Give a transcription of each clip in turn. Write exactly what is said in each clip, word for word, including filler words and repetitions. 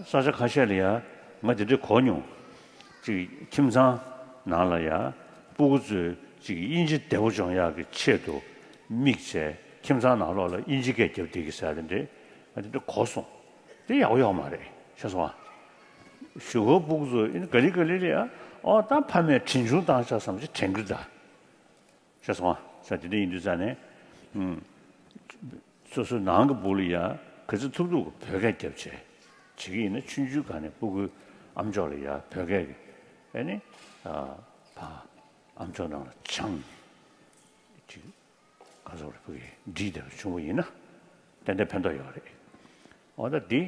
ས་ཆ་ཁ་ཤས་ལ་ཡ་ང་དེ་འདྲ་གོ་མྱོང་། ཅིག་ཁྱིམ་ཚང་ནང་ལ་ཡ་སྤུ་གུ་ཚོས་ཅིག་དབྱིན་ཇི་བདེ་པོ་སྦྱོང་ཡག་གི་ཆེད་དུ་དམིགས་བྱས་ཁྱིམ་ཚང་ནང་ལོགས་ལ་དབྱིན་ཇི་སྐད་རྒྱབ་བསྡད་ཀྱི་ཟེར་དེ་འདྲ་ང་དེ་འདྲ་གོ་སོང་། དེ་ཡག་པོ་ཡོད་མ་རེད། ཤེས་སོང་ཨ། གཞུག་གུ་སྤུ་གུ་ཚོ་ཨིན་ག་ལེ་ག་ལེ་ལ་ཡ་ཨོ་ད་ཕ་མས་དྲིན་ཆུང་བཏང་ཆ་བསམ་ཅིག་དྲན་གྱི་རེད་ད། ཤེས་སོང་ཨ། ས་དེ་འདྲ་ཡིན་དུས་ཙང་ནས། ཨུམ། སོ་སོའི་ནང་གི་སྦུག་ལ་ཡ་ག་ཚོད་ཐུབ་ཐུབ་བོད་སྐད་རྒྱབ་བྱས། བྱེད་ཀྱི་ཡིན་ན་ཆུང་ཆུང་སྒང་ནས་སྤུ་གུའི་ཨམ་ཅོག་ལ་ཡ་བོད་སྐད་ཀྱི་ཨེ་ནི། ཨ། ཕ། ཨམ་ཅོག་ནང་ལ་སྦྱངས། ཅིག་ག་ཚོད་རེ་སྤུ་གུས་འདྲིས་བསྡད་པ་བྱུང་བ་ཡིན་ན་ཏན་ཏན་ཕན་ཐོགས་ཡོད་རེད། འོ་ད་འདི་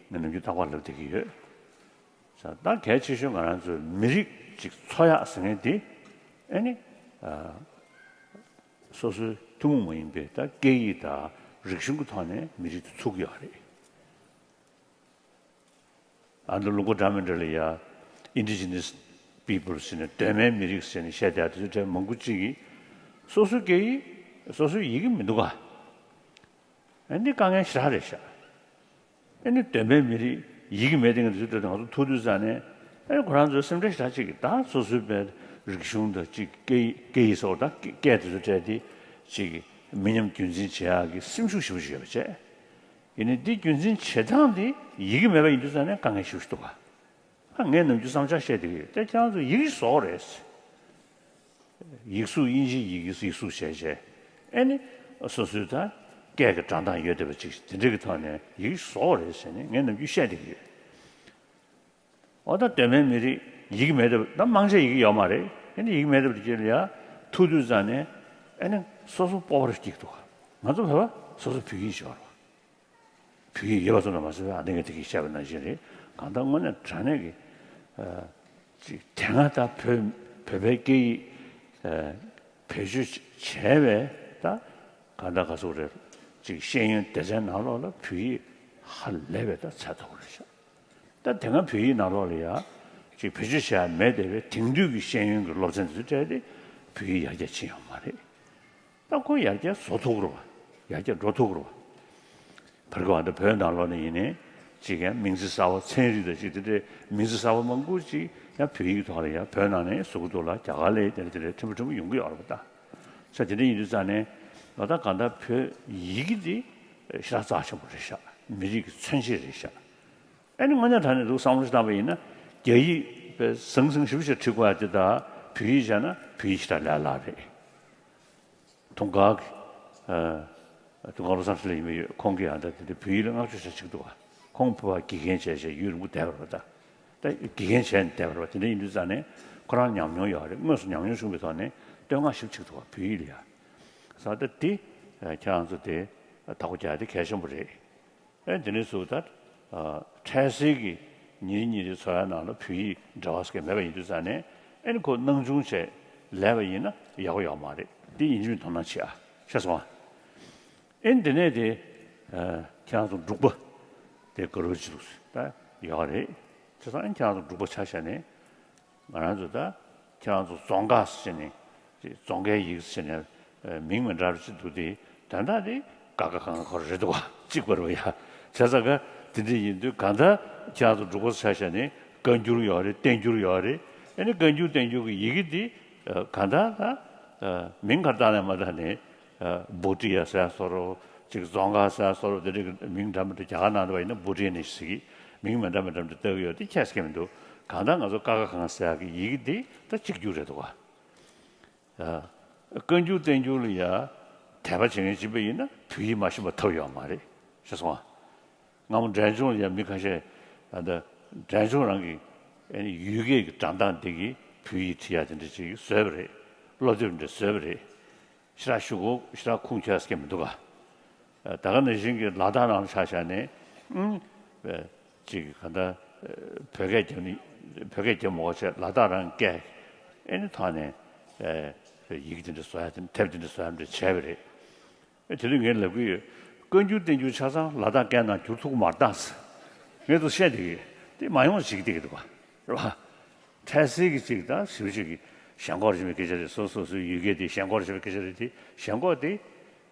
ངས་ནམ་རྒྱུན་རྟག་པར་ལབ་བསྡད་ཀྱི་ཡོད། ད་གལ་ཆེ་ཤོས་ང་རང་ཚོའི་མི་རིགས་ཅིག་འཚོ་ཡག་ཟེར་མཁན་དེ་ཨེ་ནི། ཨ། སོ་སོའི་ཐུན་མོང་མ་ཡིན་པའི་ད་སྐད་ཡིག་དང་རིག་གཞུང་གི་ཐོག་ནས་མི་རིགས་དེ་ཚུགས་ཀྱི་ཡོད་རེད། ཨ་ནི་ལུང་པ་འདྲ་མི་འདྲ་ལ་ཡ་Indigenous People ཟེར་ནས་གདོད་མའི་མི་རིགས་ཟེར་ནས་བཤད་བསྡད་དེ་ཚོ་གྲས་མང་པོ་ཅིག་གིས་སོ་སོའི་སྐད་ཡིག་སོ་སོའི་ཡི་གེ་མི་འདུག་ག་ཨ་ནི་དཀའ་ངལ་ཞེ་དྲག་རེད་ཤག་ཨ་ནི་གདོད་མའི་མི་རིགས་ཡི་གེ་མེད་དེ་ང་ཚོའི་ཁྲོད་དུ་ང་ཚོ་ཐུག་དུས་ཙང་ནས་ཨ་ནི་ཁོ་རང་ཚོའི་སེམས་ཁྲལ་ཞེ་དྲག་ཅིག་གིས་ད་སོ་སོའི་པའི་རིག་གཞུང་དང་ཅིག་སྐད་ཡིག་སྐད་ཡིག་སོགས་དང་སྐད་དེ་ཚོ་སྤྲད་དེ་ཅིག་མི་ཉམས་རྒྱུན་འཛིན་བྱེད་ཡག་གི་སེམས་ཤུགས་ཞེ་པོ་ཅིག་ཡོད་པ་བྱས། ཡིན་ནའི་འདི་རྒྱུན་འཛིན་བྱེད་སྟངས་དེ་ཡི་གེ་མེད་པ་ཡིན་དུས་ཙང་ནས་དཀའ་ངལ་ཞེ་པོ་ཅིག་འདུག་ག་ཨ་ངས་ནམ་རྒྱུན་བསམ་འཆར་བཤད་བསྡད་ཀྱི་ཡོད། དེ་ཁྱེད་རང་ཚོ་ཡི་གེ་བཟོ་དགོས་རེད། ཡིག་གཟུགས་དབྱིན་ཇིའི་ཡི་གེ་ཡིག་གཟུགས་བྱས་བྱས་ཨེ་ནི་སོ་སོའི་ད་སྐད་ཀྱི་སྒྲ་གདངས་ཡོད་བསྡད་པ་ཅིག་དེ་འདྲ་གི་ཐོག་ནས་ཡི་གེ་བཟོ་དགོས་རེད་ཟེར་ནས་ངས་ནམ་རྒྱུན་བཤད་བསྡད་ཀྱི་ཡོད། འོ་ད་གདོད་མའི་མི་རིགས་ཡི་གེ་མེད་བསྡད་པ་ད་མང་ཆེ་ཡི་གེ་ཡོད་མ་རེད། ཨེ་ནི་ཡི་གེ་མེད་བསྡད་པ་དེ་ལ་ཡ་ཐུག་དུས་ཙང་ནས་ཨེ་ནི་སོ་སོ་སྤོབས་པ་རེ་སྐྱེ་གི་འདུག་ང་ཚོ་བོད་པ་སོ་སོ་བོད་ཡིག་ཤོར་བ། བོད་ཡིག་ཡོད་པ་ཙམ་དུ་མ་ཟད་པའི་ཨ་ནེ་ངས་དེ་གིས་བཤད་པ་ནང་བཞིན་རེད། གང་ལྟར་དངོས་གནས་དྲང་གནས་ཀྱི་ཨ་ཅིག་དེ་སྔ་ད་བོད་བོད་པའི་སྐད་ཡིག་ཨ་བེད་སྤྱོད་བྱས་པའི་ད་གང་ལྟར་ག་ཟེར་དགོས་རེད། ཅིག་ཤེས་ཡོན་སྡེ་ཚན་ནང་ལོགས་ལ་བོད་ཡིག་ཧ་ལས་པའི་ད་ཚད་མཐོ་པོ་རེད་ཤག་ད་དེ་སྔ་བོད་ཡིག་ནང་ལོགས་ལ་ཡ་ཅིག་བེད་སྤྱོད་བྱས་ཡ་མེད་བསྡད་པའི་དེང་དུས་ཀྱི་ཤེས་ཡོན་གྱི་སློབ་ཚན་དེ་ཚོ་སྤྲད་དེ་བོད་ཡིག་ཡར་རྒྱས་ཕྱིན་ཡོད་མ་རེད། ད་ཁོ་ཡར་རྒྱས་བཟོ་ཐུབ་ཀྱི་རེད་བ། ཡར་རྒྱས་འགྲོ་ཐུབ་ཀྱི་རེད་བ། བར་སྐབས་ཨ་ད་བོད་ནང་ལོགས་ནས་ཡིན་ནའི་ཅིག་ཡང་མིང་ཚིག་གསར་པ་ཚན་རིག་དང་ཅིག་དེ་འདྲའི་མིང་ཚིག་གསར་པ་མང་པོ་ཅིག་ཡང་བོད་ཡིག་ཐོག་ལ་ཡང་བོད་ནང་ནས་བཟོ་གི་འདུག་ལ། རྒྱ་གར་ལ་དེ་འདྲ་དེ་འདྲའི་ཕྲན་བུ་ཕྲན་བུ་ཡོང་གི་ཡོད་རེད་བ་ད། ས་དེ་འདྲ་ཡིན་དུས་ཙང་ནས་ལོ་ད་གང་ལྟར་བོད་ཡིག་གི་དེ་ཞེ་དྲག་རྩ་ཆེན་པོ་རེད་ཤག་མི་རིགས་ཀྱི་མཚོན་བྱེད་རེད་ཤག་ཨ་ནི་དངོས་གནས་དྲང་གནས་འདུག་བསམ་བློ་ཞིག་བཏང་པ་ཡིན་ན་རྒྱ་ཡིག་དཔེ་ཟང་ཟིང་ཞིབ་ཞིབ་བྲིས་དགོས་ཡ་དེ་དང་བོད་ཡིག་བྱས་ན་བོད་ཡིག་ཞེ་དྲག་ལས་སླ་རེད། དུང་དཀར་གྱི། ཨ། དུང་དཀར་བློ་བཟང་འཕྲིན་ལས་ཡིན་པ་ཡོད། ཁོང་གིས་ཡང་ད་དེ་འདྲ་བོད་ཡིག་ལ་བསྔགས་བརྗོད་བྱ་ཅིག་འདུག་བ། ཁོང་བོད་པ་དགེ་རྒན་བྱས་བྱས་ཡུན་རིང་པོ་བསྡད་པ་རེད་བ་ད། ད་དགེ་རྒན་བྱས་ནས་བསྡད་པ་རེད་བ། དེ་འདྲ་ཡིན་དུས་ཙང་ནས་ཁོ་རང་ཉམས་མྱོང་ཡོད་རེད། དངོས་སུ་ཉམས་མྱོང་བྱུང་བའི་ཐོག་ནས་བསྟོད་བསྔགས་ཞིབ་ཅིག་འདུག་བ་བོད་ཡིག་ལ་ཡ། ས་ད་དེ་ཁྱེད་རང་ཚོ་དེ་བདག་པོ་རྒྱག་ཡ་དེ་གལ་ཆེན་པོ་རེད། ཨེ་དེ་ནས་བཟུང་ད། ཨ། འཕྲལ་སེལ་གྱི་ཉིན་རེ་ཉིན་རེའི་འཚོ་བའི་ནང་ལ་བོད་ཡིག་འབྲེལ་བ་ཟེར་མཁན་མེད་པ་ཡིན་དུས་ཙང་ནས་ཨེ་ནི་ཁོ་སྣང་ཆུང་བྱས་ལས་པ་ཡིན་ན་ཡག་པོ་ཡོད་མ་རེད། འདི་ཡིན་གཅིག་མིན་གཅིག་དོ་སྣང་བྱེད་ཨ། ཤེས་སོང་ཨ། ཨེ་ནི་དེ་ནས་དེ། ཨ། ཁྱེད་རང་ཚོ་འབྲུག་པ་དེ་དགའ་རབ་བྱེད་ལུགས་ད་ཡོད་རེད། བྱས་ཙང་ཨེ་ནི་ཁྱེད་རང་ཚོ་འབྲུག་པ་ཆ་བཞག་ནས། ང་རང་ཚོ་ད་ཁྱེད་རང་ཚོ་རྫོང་ཁ་ཟེར་ནས་རྫོང་ཁའི་ཡིག་ཟེར་ནས་མིང་མི་འདྲ་བ་ཅིག་འདུག་དེ་དོན་དག་དེ་ཀ་ཁ་ག་ང་ཁོ་རེད་འདུག་བ་གཅིག་པ་རེད་བ་ཡ། བྱས་ཙང་ཀ་དེ་འདྲ་ཡིན་དུས་གང་ལྟར་ཁྱེད་རང་ཚོ་འབྲུག་པ་ཆ་བཞག་ནས་བཀའ་འགྱུར་ཡོད་རེད། བསྟན་འགྱུར་ཡོད་རེད། ཨ་ནི་བཀའ་འགྱུར་བསྟན་འགྱུར་གྱི་ཡི་གེ་དེ་གང་ལྟར་ད་མིང་ག་བཏགས་ནས་མ་བཏགས་ནས། བྷོ་ཊི་ཡ་ཟེར་ཡ་བཟོ་འདྲ་ཅིག་རྫོང་ཁ་ཟེར་ཡ་བཟོ་འདྲ་དེ་འདྲའི་མིང་འདྲ་མི་འདྲ་རྒྱ་གར་ནང་དུ་བ་ཡིན་ན་བྷོ་ཊི་ཡ་ནས་ཟེར་གི། མིང་མི་འདྲ་མི་འདྲ་མི་འདྲ་བཏགས་ཀྱི་ཡོད་དེ་ཁྱད་སྐྱེ་མི་འདུག་གང་ལྟར་ང་ཚོ་ཀ་ཁ་ག་ང་ཟེར་ཡ་གི་ཡི་གེ་འདི་ད་གཅིག་གྱུར་རེད་འདུག་ག་བཀའ་འགྱུར་བསྟན་འགྱུར་ལ་ཡ་དད་པ་བྱེད་མཁན་གཅིག་པ་ཡིན་ན་བོད་ཡིག་མ་ཤེས་པ་ཐབས་ཡོད་མ་རེད་ཤེས་སོང་ཨ། སྔ་མོ་འབྲས་ལྗོངས་ལ་ཡ་མི་ཁ་ཤས་ཨ་ད་འབྲས་ལྗོངས་རང་གི་ཨ་ནི་ཡུལ་སྐད་ཀྱི་སྒྲ་གདངས་འདི་གི་བོད་ཡིག་བྲིས་ཡ་དེ་འདྲ་ཅིག་བཟོས་པ་རེད། སློབ་དེབ་འདྲ་བཟོས་པ་རེད། ཞེ་དྲག་ཞུ་གོ་ཞེ་དྲག་ཁུངས་འཁྱོལ་སྐྱེ་མི་འདུག་ག་ད་ག་ནང་བཞིན་གྱི་ལ་དྭགས་ནང་ཆ་བཞག་ནས་ཨུམ། ཅིག་ག་ད་བོད་སྐད་རྒྱབ་ནི་བོད་སྐད་རྒྱབ་མ་དགོས་བྱས་ལ་དྭགས་རང་སྐད་ཨེ་ནི་ཐོག་ནས་ཡི་གེ་དེ་འདྲ་བཟོ་ཡ་དེ་དེབ་དེ་འདྲ་བཟོ་ཡ་འདྲ་བྱས་པ་རེད། དེ་དུས་ངས་ལབ་ཀྱི་ཡོད། བཀའ་འགྱུར་བསྟན་འགྱུར་ཆ་ཚང་ལ་དྭགས་སྐད་ནང་བསྒྱུར་ཐུབ་ཀྱི་མ་རེད་ད། ངས་ཚོ་བཤད་བསྡད་ཀྱི་ཡོད། དེ་མ་ཡོང་བ་བྱེད་ཀྱི་བསྡད་ཀྱི་འདུག་ག་རེད་བ། འཕྲལ་སེལ་གྱི་ཅིག་དང་ཞིབ་ཞིབ་ཀྱི་ཞེན་ཁོག་རེ་བྱེད་པའི་སྐད་ཆ་རེད། སོ་སོ་སོའི་ཡུལ་སྐད་དེ་ཞེན་ཁོག་རེ་བྱེད་པའི་སྐད་ཆ་རེད་དེ། ཞེན་ཁོག་དེ་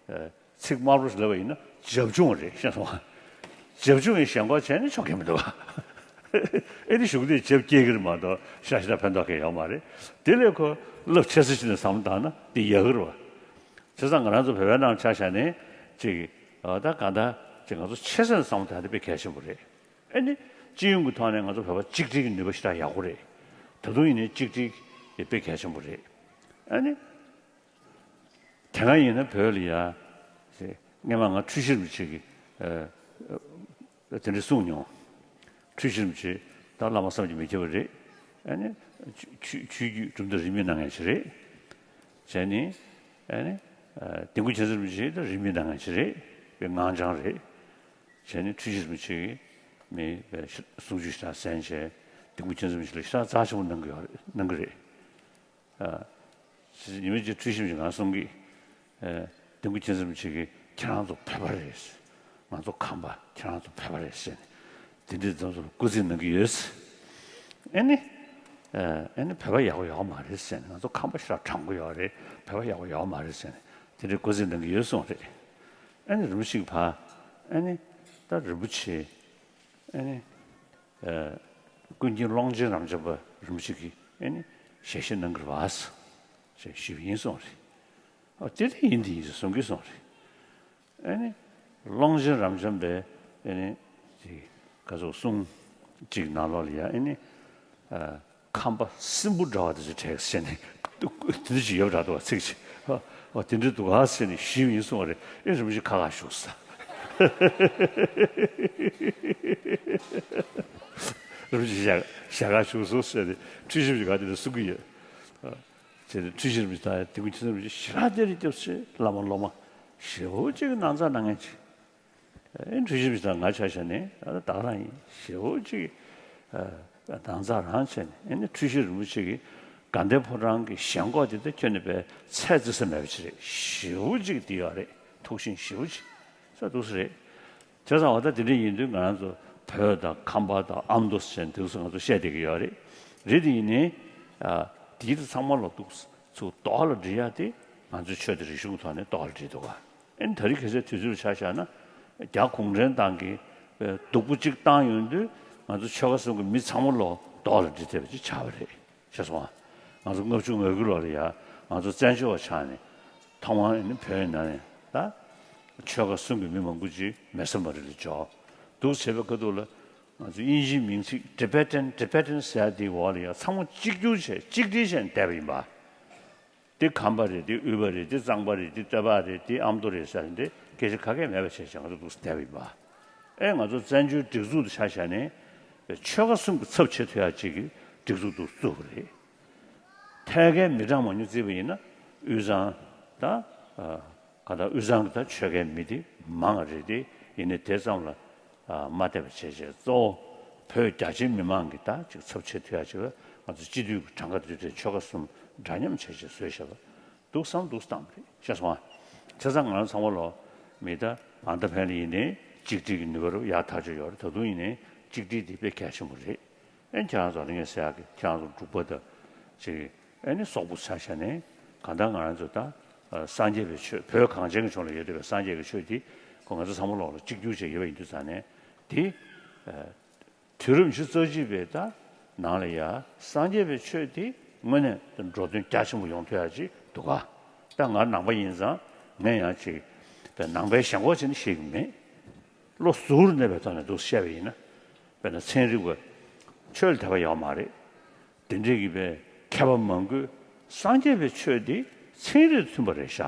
ཚིག་དམར་པོ་ཞིག་ལབ་པ་ཡིན་ན་བྱབ་ཆུང་རེད་ཤེས་སོང་ང་། བྱབ་ཆུང་ཡིན་ཞེན་ཁོག་བྱས་ནས་ཆོག་གི་མི་འདུག་ག་ཨེ་ནི་གཞུག་དེ་ཆེ་བ་སྐྱེ་གི་རེད་མ་གཏོགས་ཤ་ཤ་ཕན་ཐོགས་གི་ཡོད་མ་རེད། དེ་ལས་ཁོ་རླབས་ཆེ་ས་ཅིག་ནས་བསམ་བློ་བཏང་ན་དེ་ཡག་གི་རེད་བ། བྱས་ཙང་ང་རང་ཚོ་བོད་པའི་ནང་ཆ་བཞག་ནས་ཅིག་ཨ་ད་གང་ལྟར་ཅིག་ང་ཚོ་ཆེ་ས་ནས་བསམ་བློ་བཏང་དེ་དཔེ་གལ་ཆེན་པོ་རེད། ཨེ་ནི་སྤྱི་ཡོངས་ཀྱི་ཐོག་ནས་ང་ཚོ་བོད་པ་གཅིག་སྒྲིལ་གྱི་ནུས་པ་ཞེ་དྲག་ཡག་པོ་རེད། ད་དུང་ཡིན་ནའི་གཅིག་སྒྲིལ་དེ་དཔེ་གལ་ཆེན་པོ་རེད། ཨེ་ནི། དེ་སྔ་ཡིན་ན་བོད་ལ་ཡ། སྔས་མ་ང་འཁྲུལ་ཞིག་རིན་པོ་ཆེ་གིས། ཨ། དེ་འདྲ་གསུངས་མྱོང་། འཁྲུལ་ཞིག་རིན་པོ་ཆེ་ད་བླ་མ་བསམ་གྱིས་མི་ཁྱབ་པ་རེད། ཨ་ནི། ཆོས་ཆོས་ཆོས་བརྒྱུད་གྲུབ་མཐའ་རིས་མེད་གནང་མཁན་ཞིག་རེད། བྱས་ནས། ཨ་ནི། ཨ། དིལ་མགོ་མཁྱེན་བརྩེ་རིན་པོ་ཆེ་ད་རིས་མེད་གནང་མཁན་ཞིག་རེད། དཔེ་ངག་འཆང་རེད། བྱས་ནས་འཁྲུལ་ཞིག་རིན་པོ་ཆེ་གིས་མི་དཔེ་གསུང་ཆོས་ཞེ་དྲག་གསན་བྱས། དིལ་མགོ་མཁྱེན་བརྩེ་རིན་པོ་ཆེ་ལ་ཞེ་དྲག་རྩ་ཆེན་པོ་གནང་གི་ཡོད་རེད། གནང་གི་རེད། ཨ། ཉི་མ་གཅིག་འཁྲུལ་ཞིག་རིན་པོ་ཆེ་ང་གསུང་གི། ཨ། དིལ་མགོ་མཁྱེན་བརྩེ་རིན་པོ་ཆེ་གིས་ཁྱེད་རང་ཚོ་བོད་པ་རེད། ང་ཚོ་ཁམས་པ། ཁྱེད་རང་ཚོ་བོད་པ་རེད་ཟེར་ནས། དེ་འདྲའི་ཚོ་ཚོར་སྐུར་འཛིན་གནང་གི་ཡོད། ཨེ་ནི། ཨ། ཨེ་ནི་བོད་པ་ཡག་པོ་ཡོད་མ་རེད་ཟེར་ནས། ང་ཚོ་ཁམས་པ་ཞེ་དྲག་དྲང་པོ་ཡོད་རེད། བོད་པ་ཡག་པོ་ཡོད་མ་རེད་ཟེར་ནས། དེ་འདྲའི་སྐུར་འཛིན་གནང་གི་ཡོད་གསུངས་རེད། ཨེ་ནི་རིན་པོ་ཆེ་གིས་ཕར། ཨེ་ནི། ད་རིན་པོ་ཆེ། ཨེ་ནི། ཨ། ཀུན་མཁྱེན་ཀློང་ཆེན་རབ་འབྱམས་པ་རིན་པོ་ཆེ་གིས་ཨེ་ནི་ཞལ་བཞེས་གནང་གི་རེད་བ། ཞེས་ཞུས་པ་ཡིན་གསུངས་རེད། ཨ། དེ་དེ་ཡིན་དེ་ཡིན་ཟེར་གསུང་གི་གསུངས་རེད། ཨེ་ནི། ཀློང་ཆེན་རབ་འབྱམས་པས་ཨེ་ནི། དེ་ག་ཚོད་གསུང་གཅིག་ནང་ལོགས་ལ་ཡ་ཨེ་ནི། ཨ། ཁམས་པ་སྲིན་འབུ་འདྲ་བ་དེ་ཚོ་དྲེགས་ཟེར་ནས་དེ་འདྲ་ཞིག་ཡོད་འདྲ་འདུག་བ། ཚིག་ཅིག་ཨ། དེ་འདྲ་འདུག་ག་ཟེར་ནས་ཞུས་པ་ཡིན་གསུངས་པ་རེད། ཨེ་རིན་པོ་ཆེ་ཁ་ཁ་བཞུགས་ས། རིན་པོ་ཆེ་ཞལ་ཞལ་ཁ་བཞུགས་སོང་ཟེར་ནས་འཁྲུལ་ཞིག་རིན་པོ་ཆེ་ག་དེ་འདྲ་གསུང་གི་ཡོད། ཨ། བྱས་ནས་འཁྲུལ་ཞིག་རིན་པོ་ཆེ་དང་དིལ་མགོ་མཁྱེན་བརྩེ་རིན་པོ་ཆེ་ཞེ་དྲག་བདེ་རེ་སྐྱབས་སུ་མཆི། བླ་མ་སློབ་མ་ཞེ་པོ་ཅིག་གི་ནང་ཚ་གནང་མཁན་ཅིག་ཨེ། འཁྲུལ་ཞིག་རིན་པོ་ཆེ་དང་ང་ཆ་བཞག་ནས་ཨ། ད་ག་རང་ཡིན། ཞེ་པོ་ཅིག་ཨ། ནང་ཚ་རང་བྱས་ནས། ཨེ་ནི་འཁྲུལ་ཞིག་རིན་པོ་ཆེ་གིས་དགའ་ལྡན་ཕོ་བྲང་གི་ཞེན་ཁོག་དེ་ད་ཁྱོན་ནས་པའི་ཚད་བརྩི་ས་མེད་པ་ཅིག་རེད། ཞེ་པོ་ཅིག་དེ་ཡོད་རེད། ཐུགས་ཞེན་ཞེ་པོ་ཅིག་ས་འདུག་ས་རེད། བྱས་ཙང་འོ་ད་དེ་འདྲ་ཡིན་དུས་ང་རང་ཚོ་བོད་དང་ཁམས་པ་དང་ཨ་མདོ་ཟེར་འདུག་ས་ང་ཚོ་བཤད་བསྡད་ཀྱི་ཡོད་རེད། རེད་དེ་ཡིན་ནའི་ཨ། དེའི་ཚང་མ་ལ་འདུག་ཚུར་ལྡོག་ལ་སྒྲིལ་ཡ་དེ་ང་ཚོའི་ཆོས་དང་རིག་གཞུང་གི་ཐོག་ནས་ལྡོག་ལ་སྒྲིལ་འདུག་ག་ཨེ་ནི་ད་རེས་ཁ་སང་དུས་ཚོད་ཆ་བཞག་ན། རྒྱ་གུང་ཁྲན་ཏང་གིས་སྡུག་པོ་གཅིག་བཏང་ཡོང་དུས་ང་ཚོ་ཆོལ་ཁ་གསུམ་གྱི་མི་ཚང་མ་ལོག་ལྡོག་ལ་སྒྲིལ་ཐེབས་པ་ཅིག་ཆགས་པ་རེད། ཤེས་སོང་ང་། ང་ཚོ་ལྔ་བཅུ་ང་དགུ་ལོ་ལ་ཡ་ང་ཚོ་བཙན་བྱོལ་བ་ཆགས་ནས་ཐོག་མར་ཨེ་ནི་བོད་ནང་ནས་ད་ཆོལ་ཁ་གསུམ་གྱི་མི་མང་པོ་ཅིག་མེད་ས་མ་རེད་ལ་འབྱོར་འདུག་བྱས་པའི་ཁ་ཐུག་ལ། ང་ཚོ་དབྱིན་ཇིའི་མིང་ཚིག་Tibetan Tibetan ཟེར་ཡ་དེའི་འོག་ལ་ཡ་ཚང་མ་གཅིག་གྱུར་བྱས་གཅིག་སྒྲིལ་བྱས་ནས་བསྡད་པ་ཡིན་པ། འདི་ཁམས་པ་རེད། འདི་དབུས་པ་རེད། འདི་གཙང་པ་རེད། འདི་སྟོད་པ་རེད། འདི་ཨ་མདོ་རེད་ཟེར་འདི་སྐད་ཆ་ག་གེ་མེད་པ་བྱས་བྱས་ང་ཚོ་འདུག་སེ་བསྡད་པ་ཡིན་པ། ཨེ་ང་ཚོ་བཙན་བྱོལ་སྒྲིག་འཛུགས་དེ་ཆ་བཞག་ནས་ཆོལ་ཁ་གསུམ་གྱི་ཚབ་བྱེད་ཐུབ་ཡ་གཅིག་གི་སྒྲིག་འཛུགས་འདུག་བཙུགས་པ་རེད། ཐད་ཀའི་མི་གྲངས་མང་ཉུང་བརྩིས་པ་ཡིན་ན་དབུས་གཙང་དང་། ཨ། ག་ད་དབུས་གཙང་གི་ད་ཆོལ་ཁའི་མི་དེ་མང་བ་རེད་དེ། ཡིན་ནའི་དེ་ཙམ་ལ་ཨ་མ་བསྡད་པ་བྱས་བྱས་གཙོ་བོ་བོད་རྒྱ་ཆེའི་མི་མང་གི་ད་ཅིག་ཚབ་བྱེད་ཐུབ་ཡ་ཅིག་ལ་ང་ཚོ་སྤྱི་འཐུས་ཀྱི་གྲངས་ཀ་དེ་དེ་ཆོལ་ཁ་གསུམ་འདྲ་མཉམ་བྱས་བྱས་བཟོས་བཞག་པ་འདུག་བསམ་འདུག་བཏང་བ་རེད། ཤེས་སོང་ང་། བྱས་ཙང་ང་རང་ཚང་མ་ལོ་མི་ད་ཨ་ད་ཕན་ལ་ཡིན་ནའི་གཅིག་སྒྲིལ་གྱི་ནུས་པ་རུ་ཡག་ཐག་ཆོད་ཡོད་རེད། ད་དུང་ཡིན་ནའི་གཅིག་སྒྲིལ་དེ་དཔེ་གལ་ཆེན་པོ་རེད། ཨེ་ཁྱེད་རང་ཚོ་ལ་ངས་ཟེར་ཡག་གི་ཁྱེད་རང་ཚོ་འབྲུག་པ་དང་ཅིག་ཨེ་ནི་སོག་པོ་ཆ་བཞག་ནས་གང་ལྟར་ང་རང་ཚོ་ད་ཨ་སངས་རྒྱས་པའི་ཆོས་བོད་གངས་ཅན་གྱི་ལྗོངས་ལ་ཡོད་བསྡད་པའི་སངས་རྒྱས་ཀྱི་ཆོས་འདི་ཁོ་ང་ཚོ་ཚང་མ་ལོག་ལ་གཅིག་གྱུར་བྱས་ཡོད་པ་ཡིན་དུས་ཙང་ནས་དེ་ཨ་དུས་རབས་ཉི་ཤུ་རྩ་གཅིག་པའི་ད་ནང་ལ་ཡ་སངས་རྒྱས་པའི་ཆོས་འདི་དངོས་གནས་ད་འགྲོ་དོན་རྒྱ་ཆེན་པོ་ཡོང་ཐུབ་ཡག་ཅིག་འདུག་ག་ད་ང་ནང་པ་ཡིན་ཙང་ངས་ཡང་ཅིག་དཔེ་ནང་པའི་ཞེན་ཁོག་བྱས་ནས་བཤད་ཀྱི་མེད། བློ་གཟུ་བོར་གནས་པའི་ཐོག་ནས་འདུག་བཤད་པ་ཡིན་ན། དཔེར་ན་ཚན་རིག་པ་ཆོས་ལ་དད་པ་ཡོད་མ་རེད། དེ་འདྲའི་གི་པའི་མཁས་པ་མང་པོས་སངས་རྒྱས་པའི་ཆོས་འདི་ཚན་རིག་མཐུན་པ་རེད་ཤག་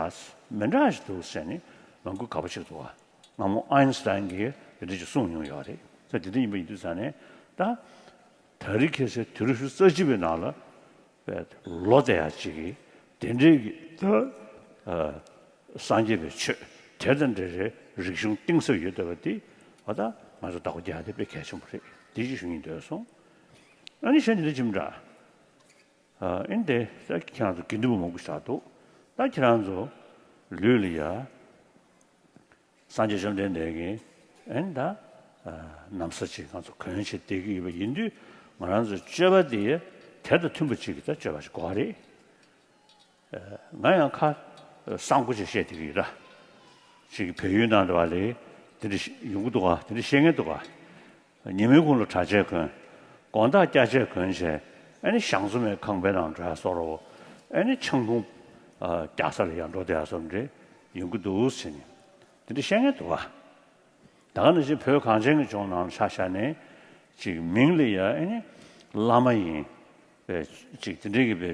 མི་འདྲ་ཞིག་འདུག་ཟེར་ནས་མང་པོས་དགའ་པོ་བྱེད་འདུག་ག་སྔ་མོ་ཨའིན་སི་ཏཱན་གྱིས་དེ་འདྲ་ཞིག་གསུངས་མྱོང་ཡོད་རེད། ད་དེ་འདྲ་ཡིན་པ་ཡིན་དུས་ཙང་ནས་ད་ད་རེས་ཁ་སང་དུས་རབས་ཉི་ཤུ་རྩ་གཅིག་པའི་ནང་ལ། པའི་ལོ་ཙཱ་ཡ་གཅིག་གིས་དེ་འདྲའི་གི་ད་ཨ་སངས་རྒྱས་པའི་ཆོས་དེ་དང་འབྲེལ་བའི་རིག་གཞུང་གཏིང་ཟབ་ཡོད་བསྡད་པ་འདི་ཨ་ད་ང་ཚོ་བདག་པོ་རྒྱག་ཡ་དེ་དཔེ་གལ་ཆེན་པོ་རེད། འདི་ཅིག་ཞུ་སྙིང་འདོད་སོང་། ཨ་ནི་གཞན་འདི་འདྲ་ཅིག་མི་འདྲ། ཨ་ཨིན་དེ་ད་ཁྱེད་རང་ཚོ་དགེ་འདུན་པ་མང་པོ་ཞིག་འདུག་ད་ཁྱེད་རང་ཚོ་ལུས་ལ་ཡ། སངས་རྒྱས་བཅོམ་ལྡན་འདས་ཀྱིས་ཨེ་ད་ཨ་ན་བཟའ་ཅིག་ང་ཚོ་གོན་བྱས་བསྡད་ཀྱི་ཡོད་པ་ཡིན་དུས་ང་རང་ཚོ་སྤྱོད་པ་དེ་དེ་དང་མཐུན་པ་ཅིག་གི་ད་སྤྱོད་པ་ཞིག་དགོས་རེད། ཨ་ང་ཡང་ཁ་གསང་པོ་ཅིག་བཤད་བསྡད་ཀྱི་ཡོད་ད། ཅིག་བལ་ཡུལ་ནང་དུ་བ་ལས་དེ་འདྲ་ཡོང་གི་འདུག་ག་དེ་འདྲ་བཤད་མཁན་འདུག་ག་ཉིན་མོའི་གུང་ལ་གྲྭ་ཆས་གོན། དགོང་དག་སྐྱ་ཆས་གོན་བྱས་ཨ་ནི་ཞང་བཙུན་མའི་ཁང་པའི་ནང་འགྲོ་ཡ་སོགས་རོ། ཨ་ནི་ཆང་འཐུང་རྒྱག་ས་ལ་ཡང་འགྲོ་བསྡད་ཡ་སོགས་འདྲ་ཡོང་གི་འདུག་ཟེར་ནས་དེ་འདྲ་བཤད་མཁན་འདུག་བ། ད་ག་ནང་བཞིན་བོད་གངས་ཅན་གྱི་ལྗོངས་ནང་ལ་ཆ་བཞག་ནས་ཅིག་མིང་ལ་ཡ་ཨ་ནི་བླ་མ་ཡིན། པའི་ཅིག་དེ་འདྲའི་གི་པའི་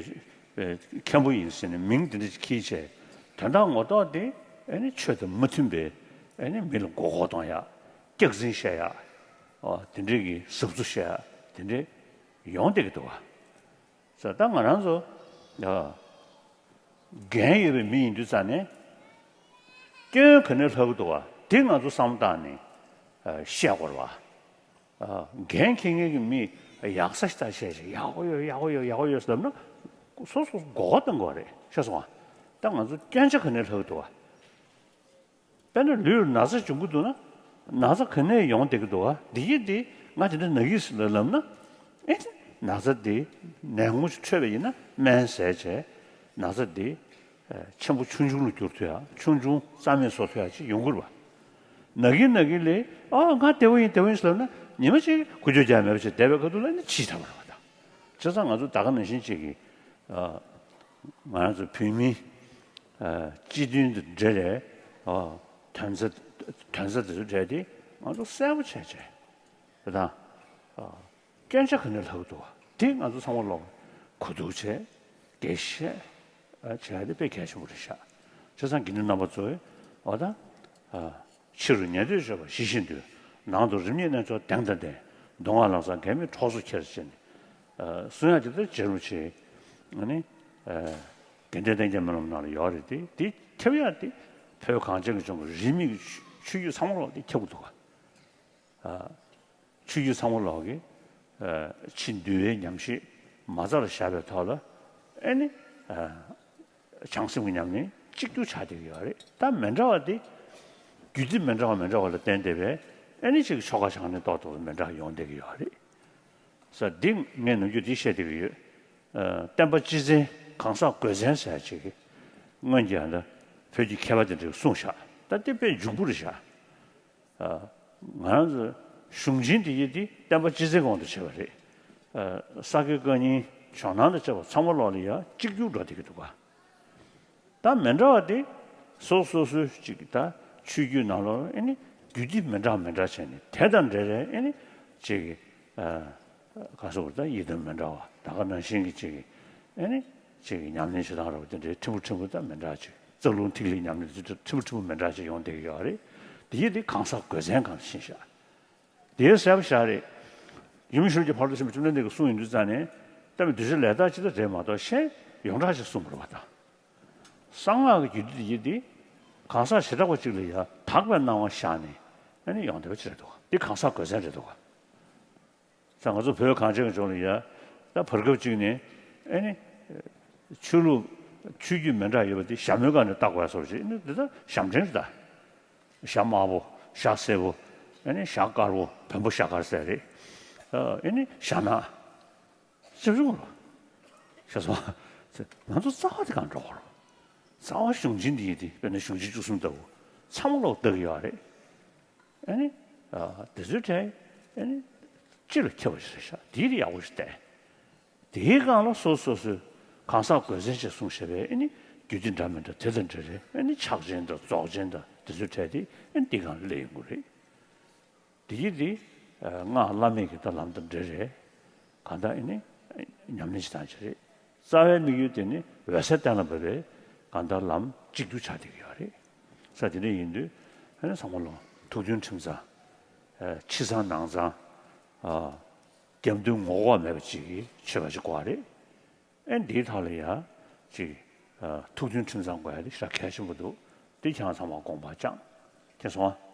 པའི་མཁན་པོ་ཡིན་ཟེར་ནས་མིང་དེ་འདྲ་ཅིག་འཁྱེར་བྱས་དོན་དག་ངོ་ཐོག་དེ་ཨ་ནི་ཆོས་དང་མ་མཐུན་པའི་ཨ་ནི་མི་ལ་མགོ་སྐོར་གཏོང་ཡ། སྐྱག་རྫུན་བཤད་ཡ། ཨོ་དེ་འདྲའི་གི་ཟབ་རྫུ་བཤད་ཡ་དེ་འདྲའི་ཡོང་བསྡད་ཀྱི་འདུག་བ། ས་ད་ང་རང་ཚོ་ཡ་འགན་ཡོད་པའི་མི་ཡིན་དུས་ཙང་ནས་སྐྱོན་ག་ནས་ལྷག་གི་འདུག་བ་དེ་ང་ཚོ་བསམ་བློ་བཏང་ནས་བཤད་དགོས་རེད་བ། འགན་འཁྱེར་མཁན་གྱི་མི་ཡག་ས་ཞིག་ད་བཤད་ཞིག་ཡག་པོ་ཡོད་ཡག་པོ་ཡོད་ཡག་པོ་ཡོད་ཟེར་ལབ་ན་སོ་སོ་མགོ་སྐོར་གཏོང་དགོས་རེད་ཤེས་སོང་ང་། ད་ང་ཚོ་སྐྱོན་ཆ་ག་ནས་ལྷག་འདུག་བ། དཔེར་ན་ལུས་ལ་ན་ཚ་བྱུང་གི་འདུག་ན་ན་ཚ་ག་ནས་ཡོང་བསྡད་ཀྱི་འདུག་བ་འདི་ཡིན་འདི་ང་དེ་འདྲ་ན་གི་ཟེར་ལབ་ན་ཨེ་ན་ཚ་འདི་ནད་ངོ་ཞིག་འཕྲོད་པ་ཡིན་ན་སྨན་ཟས་བྱས་ན་ཚ་འདི། ཆེན་པོ་ཆུང་ཆུང་ལ་འགྱུར་ཐུབ་ཡ་ཆུང་ཆུང་རྩ་མེད་བཟོ་ཐུབ་ཡ་ཅིག་ཡོང་གི་རེད་བ། ན་གིན་ན་གིན་ལས་ཨ་ང་བདེ་བོ་ཡིན་བདེ་བོ་ཡིན་ཟེར་ལབ་ན་ཉི་མ་ཅིག་ཁུ་ཆོ་རྒྱག་མེད་པ་ཅིག་བསྡད་པའི་ཁ་ཐུག་ལ་ནི་ཕྱིས་ཐར་བ་རེད་བ་ད། བྱས་ཙང་ང་ཚོ་ད་ག་ནང་བཞིན་ཅིག་གི་ང་རང་ཚོ་བོད་མི་སྤྱི་མཐུན་དུ་འབྲེལ་བའི་དོན་རྩ་དོན་རྩ་དེ་ཚོ་འབྲེལ་ཏེ་ང་ཚོ་གསལ་པོ་བྱས་བྱས་རེད་ད། སྐྱོན་ཆ་ག་ནས་ལྷག་འདུག་བ་དེ་ང་ཚོ་ཚང་མ་ལོག་གོ་བསྡུར་བྱས་དགེ་བཤད་བྱས་ཏེ་དཔེ་གལ་ཆེན་པོ་རེད་ཤག་བྱས་ཙང་དགེ་འདུན་རྣམ་པ་ཚོས་འོ་ད་ཕྱི་རུ་ཉན་ཐོས་སྤྱོད་པ་ཞི་ཞིང་དུལ། ནང་དུ་རིམ་གཉིས་རྣལ་འབྱོར་གདེང་དང་ལྡན། མདོ་སྔགས་ལམ་བཟང་འགལ་མེད་གྲོགས་སུ་འཁྱེར་ཅེས་ནས་གསུང་ཡག་ཅིག་ད་རྗེ་རིན་པོ་ཆེ་ཨ་ནི་དགེ་ལྡན་བསྟན་རྒྱས་སྨོན་ལམ་ནང་ལ་ཡོད་རེད་དེ་དེ་ཁྱབ་ཡག་དེ་བོད་གངས་ཅན་གྱི་ལྗོངས་ཀྱི་རིས་མེད་ཀྱི་ཆོས་བརྒྱུད་ཚང་མ་ལོག་དེ་ཁྱབ་ཀྱི་འདུག་ག་ཆོས་བརྒྱུད་ཚང་མ་ལོག་གི་ཕྱི་འདུལ་བའི་ཉམས་བཞེས་མ་རྩ་ལ་བཞག་པའི་ཐོག་ལ་ཨེ་ནི་བྱང་སེམས་ཀྱི་ཉམས་ལེན་གཅིག་གྱུར་ཆགས་བསྡད་ཀྱི་ཡོད་རེད། ད་མི་འདྲ་བ་དེ་རྒྱུད་སྡེ་མི་འདྲ་བ་མི་འདྲ་བ་ལ་བརྟེན་བསྡད་པའི་ཨེ་ནི་ཅིག་ཆོ་ག་བྱ་བ་ནི་ཏོག་ཏོག་མི་འདྲ་ཡོང་བསྡད་ཀྱི་ཡོད་རེད། ས་འདི་ངས་ནམ་རྒྱུན་འདི་བཤད་བསྡད་ཀྱི་ཡོད། བསྟན་པ་སྤྱི་མཚན་གང་ཟག་དགོས་མཚན་ཟེར་ཅིག་གི་སྔོན་གྱི་ཨ་ད་བོད་ཀྱི་མཁས་པ་དེ་འདྲས་གསུངས་བཞག་ད་དེ་དཔེ་འཇུག་པོ་རེད་བཞག་ང་རང་ཚོ་གཞུང་ཆེན་འདི་ཡི་འདི་བསྟན་པ་སྤྱི་མཚན་གོང་དུ་བྱས་པ་རེད། ས་དགེ་བཀའ་རྙིང་ཇོ་ནང་དང་བཅས་པ་ཚང་མ་ལོག་ལ་ཡ་གཅིག་གྱུར་འགྲོ་བསྡད་ཀྱི་འདུག་ག་ད་མི་འདྲ་བ་དེ་སོ་སོ་སོའི་ཅིག་ད་ཆོས་བརྒྱུད་ནང་ལོགས་ཨེ་ནི་རྒྱུད་སྡེ་མི་འདྲ་མི་འདྲ་བྱས་ནས་དེ་དང་འབྲེལ་རེ་ཨེ་ནི་ཅིག་ག་སོགས་ད་ཡི་དམ་མི་འདྲ་བ་ད་ག་ནང་བཞིན་གྱི་ཅིག་ཨེ་ནི་ཅིག་ཉམས་ལེན་བྱེད་སྟངས་ར་བ་དེ་འདྲའི་ཕྲན་བུ་ཕྲན་བུ་ད་མི་འདྲ་ཅིག་རྩ་རླུང་ཐིག་ལེའི་ཉམས་ལེན་དེ་ཕྲན་བུ་ཕྲན་བུ་མི་འདྲ་ཅིག་ཡོང་བསྡད་ཀྱི་ཡོད་རེད། དེ་ཡི་དེ་གང་ཟག་དགོས་མཚན་གང་ཤེས་བཞག་དེའི་གསལ་པོ་བཞག་རེད། ཡུམ་ཤུལ་གྱི་ཕ་རོལ་ཏུ་ཕྱིན་པ་བཅོམ་ལྡན་འདས་ཀྱིས་གསུངས་ཡོང་དུས་ཙང་ནས་ད་མི་འདུས་བྱས་ལས་དག་ཅི་ལྟར་རེད་མ་གཏོགས་གཞན་ཡོངས་གྲགས་ཤིག་གསུངས་པ་རེད་བ་དང་། གསང་སྔགས་ཀྱི་རྒྱུད་སྡེ་འདི་གང་ཟག་བྱེ་བྲག་པ་གཅིག་ལ་ཡང་དག་པའི་སྣང་བ་བཞག་ནས་ཨ་ནི་ཡོང་བསྡད་པ་ཅིག་རེད་འདུག་འདི་གང་ཟག་དགོས་མཚན་རེད་འདུག་ས་ང་ཚོ་བོད་གངས་ཅན་གྱི་ལྗོངས་ལ་ཡ་ད་བར་སྐབས་གཅིག་ནས་ཨ་ནི་ཆོས་ལུགས་ཆོས་བརྒྱུད་མི་འདྲ་ཡོད་པ་དེ་ཞྭ་མོའི་སྒང་ནས་བཏགས་པ་སོགས་བྱས་ཨ་ནི་འདི་ད་ཞྭ་མགྲིན་རེད་ད། ཞྭ་དམར་པོ་ཞྭ་སེར་པོ་ཨ་ནི་ཞྭ་དཀར་པོ་བོན་པོ་ཞྭ་དཀར་ཟེར་རེད། ཨ་ནི་ཞྭ་ནག་ཅི་བྱུང་རོ། ཤ་ཚ་བ། ང་ཚོ་རྩ་བ་དེ་གང་འགྲོ་གོ་རོ། རྩ་བ་གཞུང་ཆེན་འདི་ཡིན་ཏེ་དཔེར་ན་གཞུང་ཆེན་བཅུ་གསུམ་ལྟ་བུ་ཚང་མ་ལོག་བལྟ་གི་ཡོད་རེད། ཨ་ནི། དེ་ཚོའི་གྲས་ཨ་ནི། སྤྱི་ལ་ཁྱབ་པ་ཞིག་རེད་ཤག་དེའི་རིགས་ཡག་པོ་ཞིག་བལྟས། དེའི་སྒང་ལ་སོ་སོ་སོའི་གང་ཟག་དགོས་མཚན་ཞེས་གསུངས་བཞག་པའི་ཨ་ནི། རྒྱུད་སྡེ་འདྲ་མི་འདྲ་དེ་དང་འབྲེལ་རེད་ཨ་ནི་ཕྱག་ཆེན་དང་རྫོགས་ཆེན་དང་དེ་ཚོའི་གྲས་དེ་ཨ་ནི་འདི་སྒང་ལ་སླེབས་ཡོང་གི་རེད། དེ་ཡིན་དེ། སྔགས་བླ་མེད་ཀྱི་ད་ལམ་དང་འབྲེལ་རེད། གང་ལྟར་ཨེ་ནི། ཉམས་ལེན་བྱེད་སྟངས་ཅིག་རེད། རྩ་བའི་དམིགས་ཡུལ་དེ་ནི་འོད་གསལ་གཏན་ལ་འབེབས་པའི་གང་ལྟར་ལམ་གཅིག་གྱུར་ཆགས་བསྡད་ཀྱི་ཡོད་རེད། ས་དེ་འདྲ་ཡིན་དུས་ཨེ་ནི་ཚང་མ་ལོ་ཐུགས་མཐུན་ཁྲིམས་གཙང་། ཕྱི་གཙང་ནང་གཙང་། རྒྱབ་མདུན་ངོ་ལྐོག་མེད་པ་ཅིག་གི་ཆོས་པ་ཅིག་དགོས་པ་རེད། ཨེ་འདིའི་ཐོག་ལ་ཡ་ཅིག་ཐུགས་མཐུན་ཁྲིམས་གཙང་དགོས་ཡ་དེ་ཞེ་དྲག་གལ་ཆེན་པོ་འདུག་དེ་ཁྱེད་རང་ཚང་མ་དགོངས་པ་བཅངས། མཁྱེན་སོང་ཨ།